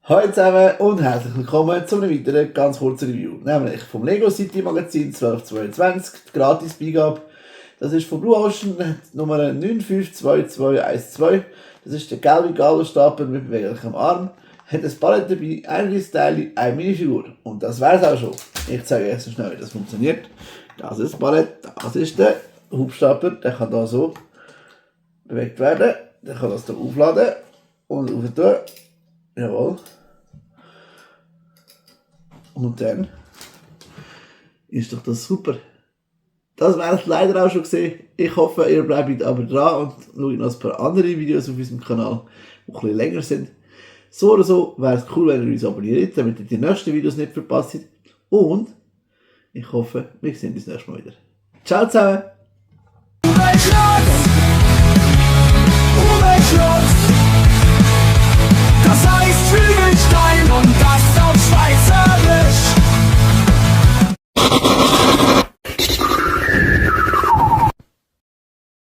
Hallo zusammen und herzlich willkommen zu einem weiteren ganz kurzen Review, nämlich vom Lego City Magazin 1222, die Gratis-Beigabe. Das ist von Blue Ocean, Nummer 952212. Das ist der gelbe Gabelstapel mit beweglichem Arm. Hat ein Palett dabei, ein Teile, eine Minifigur. Und das wäre es auch schon. Ich zeige euch so schnell, wie das funktioniert. Das ist das Palett, das ist der Hubstapler, der kann da so bewegt werden. Der kann das hier aufladen und rauf tun. Jawohl. Und dann ist doch das super. Das wäre es leider auch schon gesehen. Ich hoffe, ihr bleibt aber dran und schaut noch ein paar andere Videos auf unserem Kanal, die ein bisschen länger sind. So oder so wäre es cool, wenn ihr uns abonniert, damit ihr die nächsten Videos nicht verpasst. Und ich hoffe, wir sehen uns nächstes Mal wieder. Ciao zusammen!